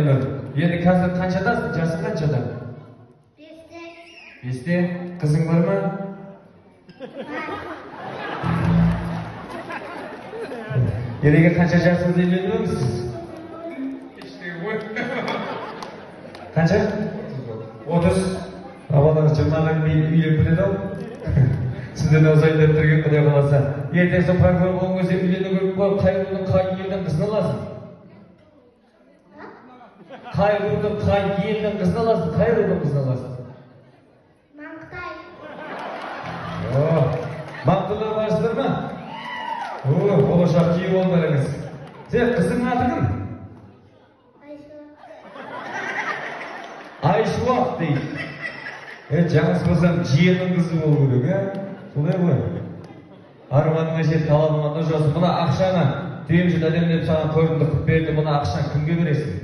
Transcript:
Айнұр. Енді қазір қаншадасың? Жасың қаншада? 5-те. 5-те. Қызың бар ма? Ереге қанша жасыңызда үйленіп едіңіз? Қанша? 30. Балаңыз 20-ға үйленіп кетеді ау. Сізден ұзайын деп тұрген Құдай қаласа. Ертең сол прокурор болған кезде үйлену керек қой. Қай рудың, қай елдің қызын аласың? Қай рудың, қай елдің қызын аласың? Қай рудың қызын аласың? Маңқытай. О, маңқылар барсыздар ма? О, болашақ күйеу болдарыңыз. Сен қызыңның аты кім? Айшуақ. Айшуақ дейді. Жаңылыспасам жиеннің қызы болу керек, ә? Солай ғой. Арманыңа жет, талабыңа нұр жаусын. Мына ақшаны түйемжет әдемілеп саған көрімді қылып берді. Мына ақшаны кімге бересің?